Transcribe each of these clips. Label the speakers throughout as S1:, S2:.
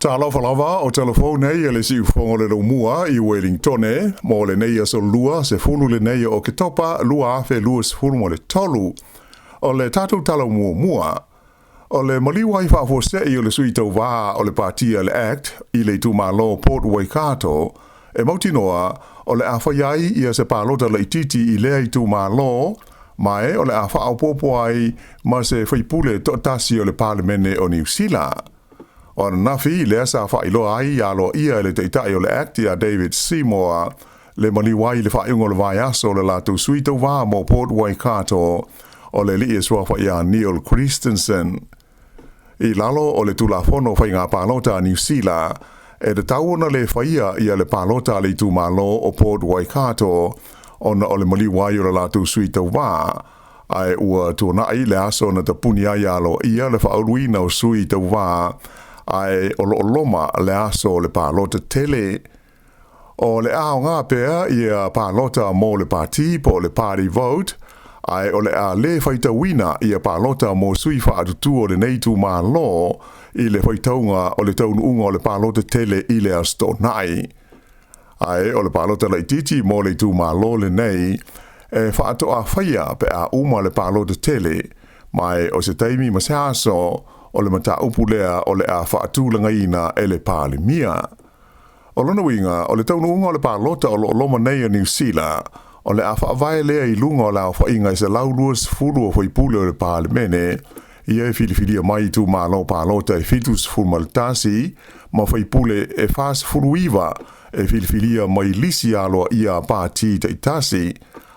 S1: Talofa lava o telefone nei e le siufogo le lumua i Wellingtone mo lenei aso Lua 10 lenei o Oketopa 2023. O le tatou tala muamua, o le maliu ai faafuasei o le sui tauvā o le Patia le ACT i le itumalo Port Waikato e mautinoa o le a fai ai ia se palota laititi i lea itumalo, ma e o le a faaopoopo ai ma se faipule toatasi o le Palemene o Niu Sila. O ananafi lea sa faailoa ai aloaia e le taitai o le ACT ia David Seymour le maliu ai i le faaiuga o le vaiaso o le latou sui tauvā mo Port Waikato o le alii e suafa ia Neil Christensen. I lalo o le Tulafono o Faiga Palota a Niu Sila, e tatau ona le faia ia le palota a le itumalo o Port Waikato ona o le maliu ai o le latou sui tauvā, ae ua tuanai le aso na tapuni ai aloaia le faauluina o sui tauvā, ae o loo loma le aso o le palota tele. O le a aoga pea ia palota mo le pati po o le party vote, ae o le a le faitauina ia palota mo sui faatutu o lenei itumalo i le faitauga o le taunuuga o le palota tele i le Aso Toonai. Ae o le palota laititi mo le itumalo lenei e faatoa faia pe a uma le palota tele, ma e o se taimi ma se aso o le mataupu lea o le a faatulagaina e le Palemia. O lona uiga, o le taunuuga o le palota o lo o loma nei o Niu Sila, o le a faavae lea i luga o le aofaiga e 120 o faipule o le Palemene, ia e filifilia mai itumalo palota e 71 ma faipule e 49 e filifilia mai lisi aloaia a pati taitasi,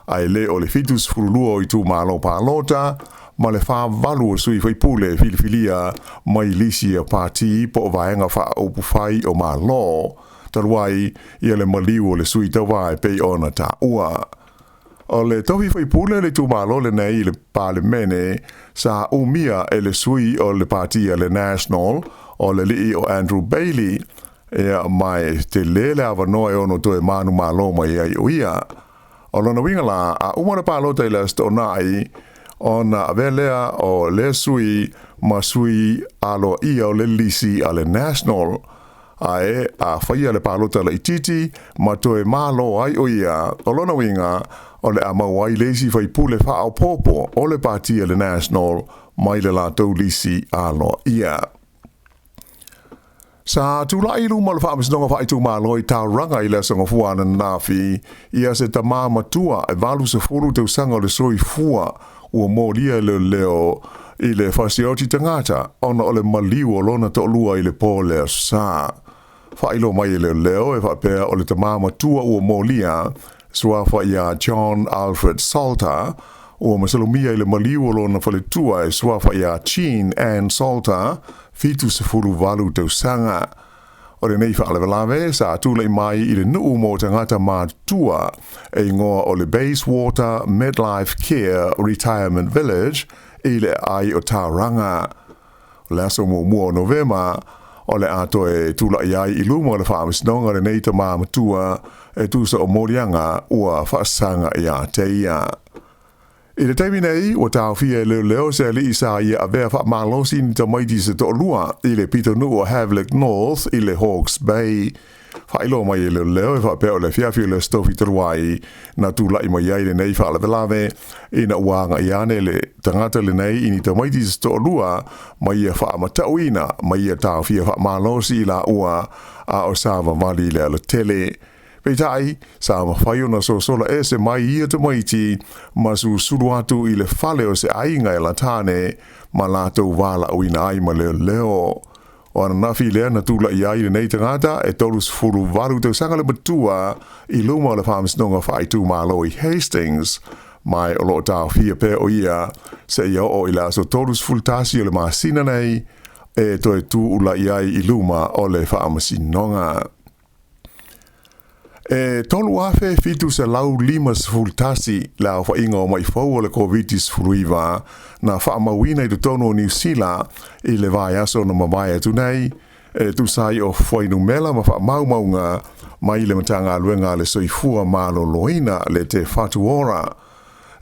S1: ae le o le 72 o itumalo palota ma le 48 o sui faipule e filifilia mai lisi a pati po o vaega faaupufai o Malo, talu ai ia le maliu o le sui tauvā e pei ona taua. O le tofi faipule o le itumalo lenei i le Palemene sa umia e le sui o le pati a le National o le alii o Andrew Bailey, ia ma e tele le avanoa e ono toe manumalo mai ai o ia. O lona uiga la, a uma le palota i le Aso Toonai, ona avea lea o lea sui ma sui aloaia o le lisi a le National. Ae a faia le palota laititi ma toe malo ai o ia, o lona uiga, o le a maua ai le isi faipule faaopoopo o le pati a le National mai le latou lisi aloaia. Sa tulai i luma o le Faamasinoga Faaitumalo i Tauranga i le Aso Gafua ananafi ia se tamā matua e 80 tausaga o le soifua ua molia e leoleo i le fasioti tagata ona o le maliu o lona toalua i le po o le Aso Sa. Faailoa mai e leoleo e faapea o le tamā matua ua molia suafa ia John Alfred Salter ua masalomia i le maliu o lona faletua e suafa ia Jean Ann Salter, 78 tausaga. O lenei faalavelave sa tulai mai i le nuu mo tagata matutua e igoa o le Bayswater Midlife Care Retirement Village i le aai o Tauranga. O le aso muamua o Novema, o le a toe tulai ai i luma o le faamasinoga lenei tamā matua e tusa o moliaga ua faasaga ia te ia. I le taimi nei, ua taofia e leoleo se alii sa ia avea faamalosi ni tamaiti se toalua i le pitonuu o Havelock North i le Hawke's Bay. Faailoa mai e leoleo e faapea o le afiafi o le Aso Tofi talu ai na tulai mai ai lenei faalavelave ina ua agai ane le tagata lenei i ni tamaiti se toalua ma ia faamatauina ma ia taofia faamalosi i laua a o savavali i le alatele. Peitai, sa mafai ona sosola ese mai ia tamaiti ma susulu atu i le fale o se aiga e latane ma latou valaauina ai ma leoleo. O ananafi lea na tulai ai lenei tagata e 38 tausaga le matua i luma o le Faamasinoga Faaitumalo i Hastings, ma o lo o taofia pea o ia seia oo i le aso 31 o le masina nei e toe tuulai ai i luma o le Faamasinoga. E 3,751 le aofaiga o mai fou o le Koviti-19 na faamauina i totonu o Niu Sila i le vaiaso na mavae atu nei, e tusa ai o fuainumela ma faamaumauga mai le Matagaluega a le Soifua Maloloina le Te Whatu Ora.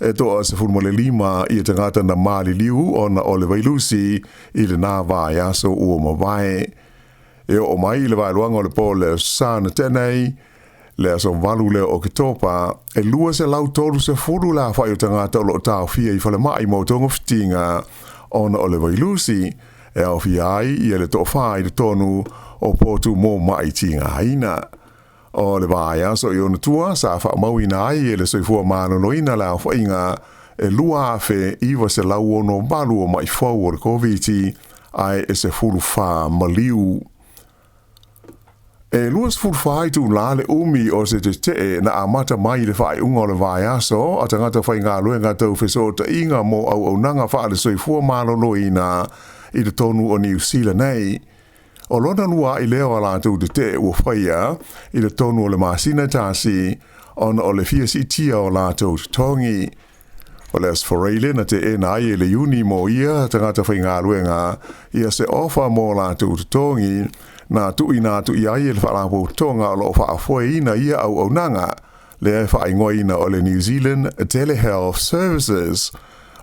S1: E toa 15 ia tagata na maliliu ona o le vailusi i lena vaiaso ua mavae. E oo mai i le vaeluaga o le po o le Aso Sa na tea nei, le aso 8 lea o Oketopa, e 230 le aofai o tagata o lo o taofia i falemai mo togafitiga ona o le vailusi, e aofia ai ia le toafa i totonu o potu mo ma'i tigaina. O le vaiaso i ona tua sa faamauina ai e le Soifua Maloloina le aofaiga e 2,968 o ma'i fou o le Koviti, ae e 14 maliu. E 24 itulā le umi o se tetee na amata mai i le faaiuga o le vaiaso a tagata faigaluega tau fesootaiga mo auaunaga faale-soifua maloloina i totonu o Niu Sila nei. O lona lua ai lea o a latou tetee ua faia i totonu o le masina e tasi ona o le fia siitia o latou totogi. O le Aso Faraile na teena ai e le iuni mo ia tagata faigaluega ia se ofa mo latou totogi na tuuina atu i ai e le Faalapotopotoga o lo o faafoeina ia auaunaga, lea e faaigoaina o le New Zealand Telehealth Services.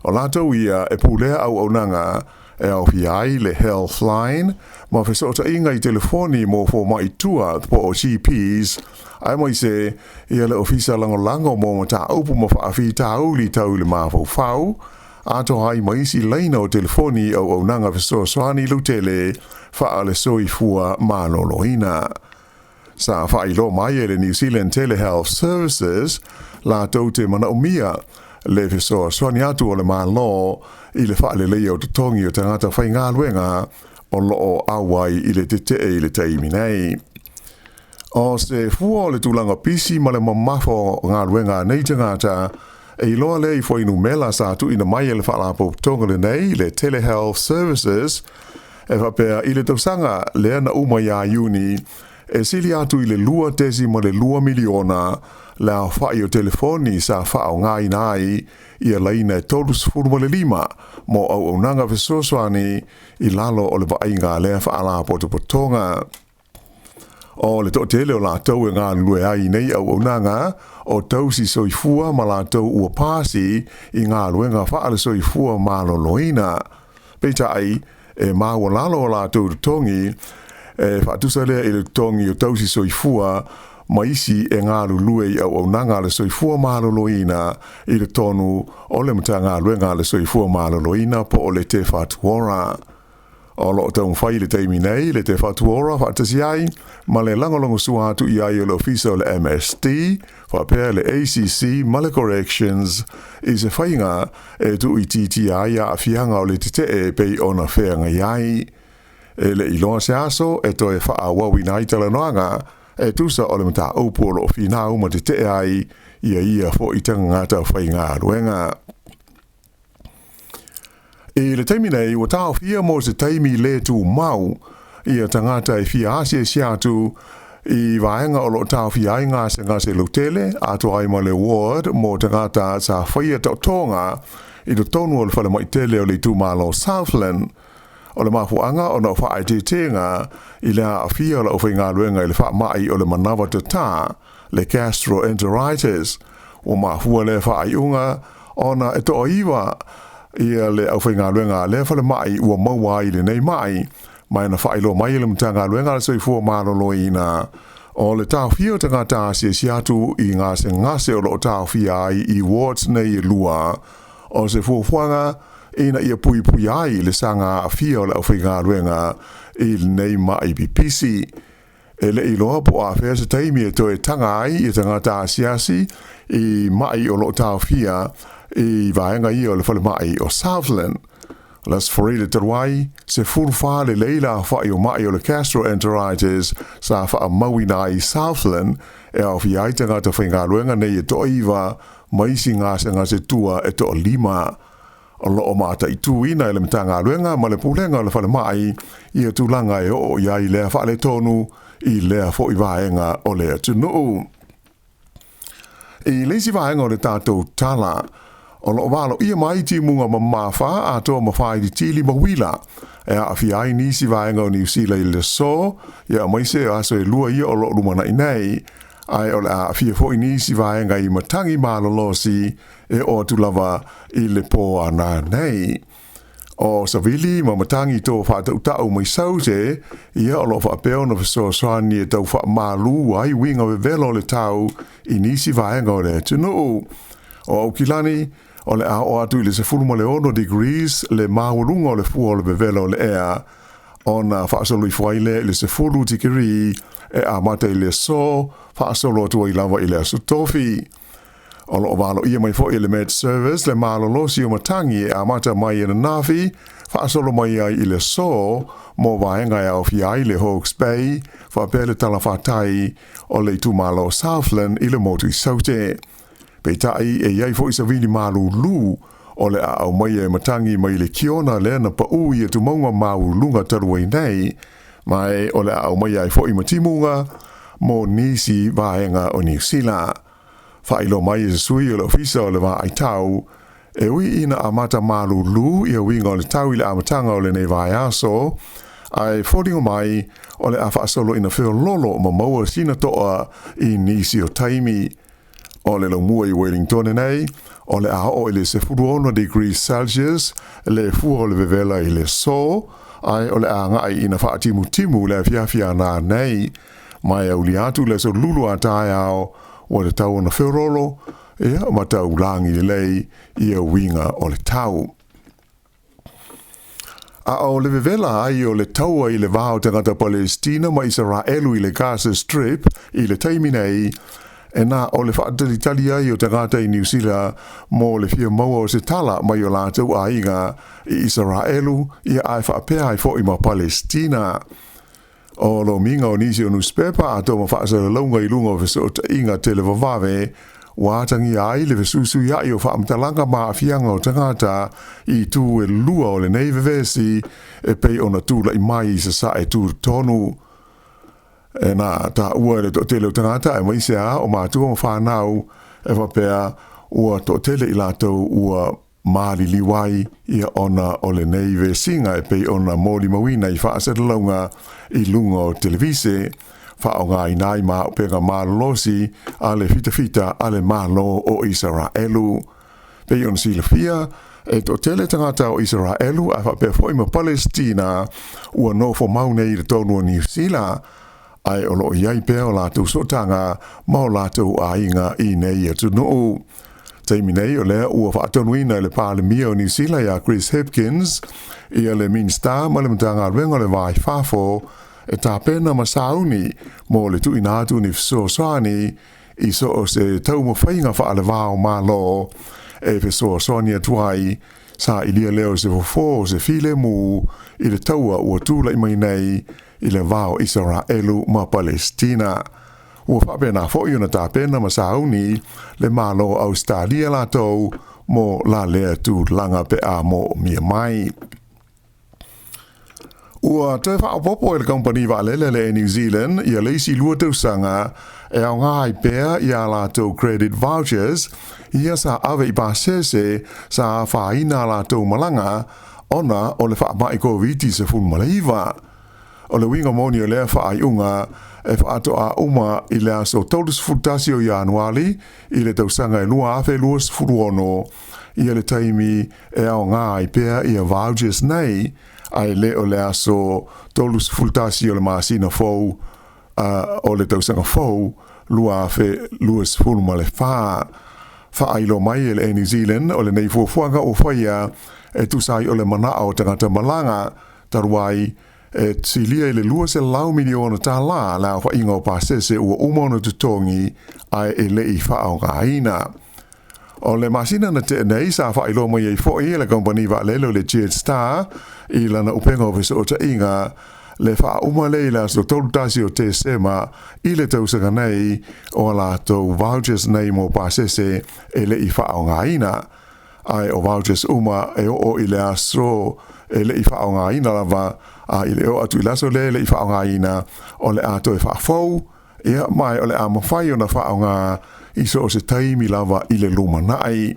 S1: O latou ia e pulea auaunaga e aofia ai le Healthline ma fesootaiga i telefoni mo fomai tua po o GPs, aemaise ia le Ofisa Lagolago mo Mataupu ma Faafitauli tau i le mafaufau, atoa ai ma isi laina o telefoni i auaunaga fesoasoani lautele faale-soifua maloloina. Sa faailoa mai e le New Zealand Telehealth Services latou te manaomia le fesoasoani atu o le Malo i le faaleleia o totogi o tagata faigaluega o lo o auai i le tetee i le taimi nei. O se fua o le tulaga pisi ma le mamafa o galuega a nei tagata, e iloa lea i fuainumela sa tuuina mai e le Faalapotopotoga lenei, le Telehealth Services, e faapea i le tausaga lea na uma ia Iuni, e sili atu i le 2.2 miliona le aofai o telefoni sa faaaogaina ai ia laina e 35 mo auaunaga fesoasoani i lalo o le vaaiga a lea Faalapotopotoga. O le toatele o latou e galulue ai i nei auaunaga o tausi soifua ma latou ua pasi i galuega faale-soifua maloloina. Peitai, e maualalo o latou totogi, e faatusa lea i le totogi o tausi soifua ma isi e galulue i auaunaga a le soifua maloloina i totonu o le Matagaluega a le Soifua Maloloina po o le Te Whatu Ora. O lo o taumafai i le taimi nei le Te Whatu Ora faatasi ai ma le lagolagosua atu i ai o le Ofisa o le MSD faapea le ACC ma le Corrections i se faiga e tuuitiitia ai aafiaga o le tetee e pei ona feagai ai. E le i iloa se aso e toe faaauauina ai talanoaga e tusa o le mataupu o lo o finau ma tetee ai ia ia foi tagata faigaluega. I le taimi nei, ua taofia mo se taimi le tumau ia tagata e fia asiasi atu i vaega o lo o taofia ai gasegase lautele, atoa ai ma le ward mo tagata sa faia taotoga i totonu o le falemai tele o le itumalo Southland. O le mafuaaga ona o faaeteetega i le aafia o le aufaigaluega i le faamai o le manava tatā, le gastroenteritis. Ua mafua lea faaiuga ona e toaiva ia le aufaigaluega a lea falemai ua maua ai i lenei mai, ma e na faailoa mai e le Matagaluega a le Soifua Maloloina, o le taofia o tagata asiasi atu i gasegase o lo o taofia ai i wards nei e lua, o se fuafuaga ina ia puipuia ai le saga aafia o le aufaigaluega i lenei mai pipisi. E le i iloa po o afea se taimi e toe taga ai ia tagata asiasi i mai o lo o taofia i vaega ia o le falemai o Southland. O le Aso Faraile talu ai, 14 lelei le aofai o mai o le gastroenteritis sa faamauina ai i Southland e aofia ai tagata faigaluega nei e toaiva ma isi gasegase tua e toalima. O lo o mataituina e le Matagaluega ma le Pulega o le Falemai ia tulaga e oo i ai lea faaletonu i lea foi vaega o le atunuu. I le isi vaega o le tatou tala, o lo o valoia mai timuga mamafa atoa ma faaitiitili ma uila e aafia ai nisi vaega o Niu Sila i le aso, ia aemaise o aso e lua ia o lo o lumanai nei, ae o le a aafia foi nisi vaega i matagi malolosi e oo atu lava i le po a nanei. O savili ma matagi to faatautaau mai Saute, ia o loo faapea ona fesoasoani e tau faamalu ai uiga vevela o le tau i nisi vaega o le atunuu. O Aukilani, o le a oo atu i le 16 degrees le maualuga o le fua o le vevela o le ea, ona faasolo ifo ai lea i le 10 tikeri e amata i le aso, faasolo atu ai lava i le aso Tofi. O loo valoia mai foi e le Met Service le malolosi o matagi e amata mai ananafi, faasolo mai ai i le aso mo vaega e aofia ai le Hawke's Bay faapea le talafatai o le itumalo Southland i le motu i Saute. Peitai e i ai foi savili malulu o le a aumaia e matagi mai le Kiona lea na pau i atumauga maualuluga talu ai nei, ma e o le a aumaia ai foi ma timuga mo nisi vaega o Niu Sila. Faailoa mai e se sui o le Ofisa o le Vaai Tau, e ui ina amata malulu ia uiga o le tau i le amataga o lenei vaiaso, ae foliga mai o le a faasolo ina feoloolo ma maua sina toa i nisi o taimi. O le laumua i Wellington nei, o le a oo i le 16 degrees Celsius le fua o le vevela i le aso, ae o le a agai ina faatimutimu le afiafi a nanei. Ma e aulia atu le aso Lulu a taeao, ua tatau ona feoloolo, ia ma tau lagi lelei ia uiga o le tau. A o le vevela ai o le taua i le va o tagata Palestina ma Isaraelu i le Gaza Strip i le taimi nei, e na o le faatalitali ai o tagata i Niu Sila mo le fia maua o se tala mai o latou aiga i Isaraelu, ia ae faapea ai foi ma Palestina. O lomiga o nisi o nusipepa atoa ma faasalalauga i luga o fesootaiga televavave, ua atagia ai le fesuisuiai o faamatalaga ma aafiaga o tagata i itu e lua o lenei vevesi e pei ona tulai mai i sasae tutotonu. E na taua e le toatele o tagata aemaise a o matua ma fanau e faapea ua toatele i latou ua maliliu ai ia ona o lenei vesiga e pei ona molimauina i faasalalauga i luga o televise, faaaogaina ai maaupega malolosi a le fitafita a le Malo o Isaraelu. Pei ona silafia, e toatele tagata o Isaraelu ae faapea foi ma Palesitina ua nofo mau nei i totonu o Niu Sila, ae o loo i ai pea o latou sootaga ma o latou aiga i nei atunuu. Taimi nei o lea ua faatonuina e le Palemia o Niu Sila ia Chris Hipkins ia le Minisita ma le Matagaluega o le Va i Fafo e tapena ma sauni mo le tuuina atu ni fesoasoani i so o se taumafaiga faalevao Malo e fesoasoani atu ai sailia lea o se fofo o se filemu i le taua ua tulai mai nei i le va o Isaraelu ma Palesitina. Ua faapena foi ona tapena ma sauni le Malo o Ausetalia latou mo la lea tulaga pe a moomia mai. Ua toe faaopoopo e le kamupani vaalele le Air New Zealand ia le isi 2 tausaga e aoga ai pea ia latou credit vouchers ia sa ave i pasese sa afaina a latou malaga ona o le faamai Koviti-19. O le uiga moni o lea faaiuga e faatoa uma i le aso 31 o Ianuali i le tausaga e 2026 ia le taimi e aoga ai pea ia vouchers nei, ae le o le aso 31 o le masina fou o le tausaga fou 2024. Faailoa mai e le Air New Zealand o lenei fuafuaga ua faia e tusa ai o le manao o tagata malaga talu ai e silia i le $200 miliona tālā le aofaiga o pasese ua uma ona totogi ae e le i faaaogaina. O le masina na tea nei sa faailoa mai ai foi e le kamupani vaalele o le Jetstar i lana upega o fesootaiga le faauma lea i le aso 31 o Tesema i le tausaga nei o a latou vouchers nei mo pasese e le i faaaogaina. Ae o vouchers uma e oo i le aso e le i faaaogaina lava, a i le oo atu i le aso lea e le i faaaogaina, o le a toe faafou, ia ma o le a mafai ona faaaoga i so o se taimi lava i le lumanai.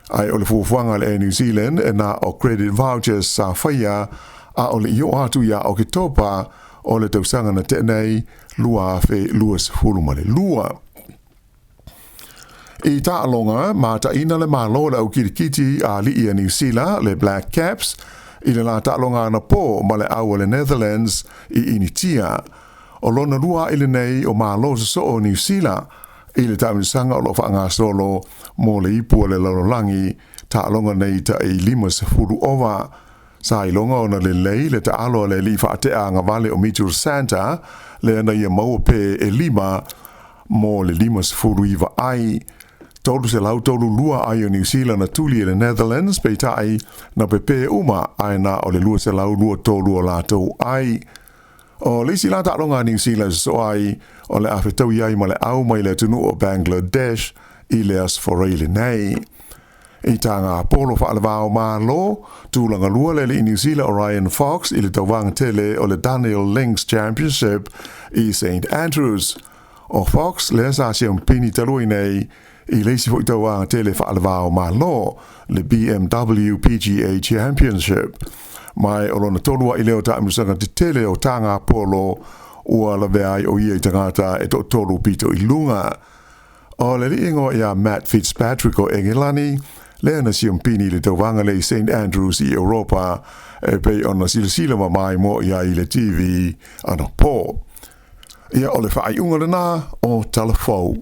S1: Ae o le fuafuaga a le Air New Zealand e na o credit vouchers sa faia a o le i oo atu ia Oketopa o le tausaga na tea nei 2022. I taaloga, mataina le Malo o le au kirikiti a alii a Niu Sila, le Black Caps, i le la taaloga anapo ma le au a le Netherlands i Initia. O lona lua a'i lenei o Malo Sosoo o Niu Sila i le taamilosaga o lo o faagasolo mo le Ipu a le Lalolagi, taaloga nei tai 50 ova. Sa iloga ona lelei le taalo a le alii faatea agavale o Mitchell Santa, lea na ia maua pe e lima mo le 59 ai. 332 ai o Niu Sila na tuli e le Netherlands, peitai na pepe uma ae na o le 223 o latou ai. O le isi la taaloga a Niu Sila e sosoo ai, o le a fetaui ai ma le au mai le atunuu o Bangladesh i le Aso Faraile nei. I taga polo faalevao Malo, tulaga lua le alii Niu Sila o Ryan Fox i le tauvaga tele o le Dunhill Links Championship i St Andrews. O Fox lea sa siampini talu ai nei i le isi foi tauvaga tele faalevao Malo, le BMW PGA Championship. Ma o lona tolu a'i lea o taamilosaga tetele o taga polo ua lavea ai o ia i tagata e toatolu pito i luga. O le alii igoa ia Matt Fitzpatrick o Egelani, lea na siampini i le tauvaga lea i St Andrews i Europa, e pei ona silasila mamae mo i ai i le TV anapo. Ia, o le faaiuga lena o Talafou.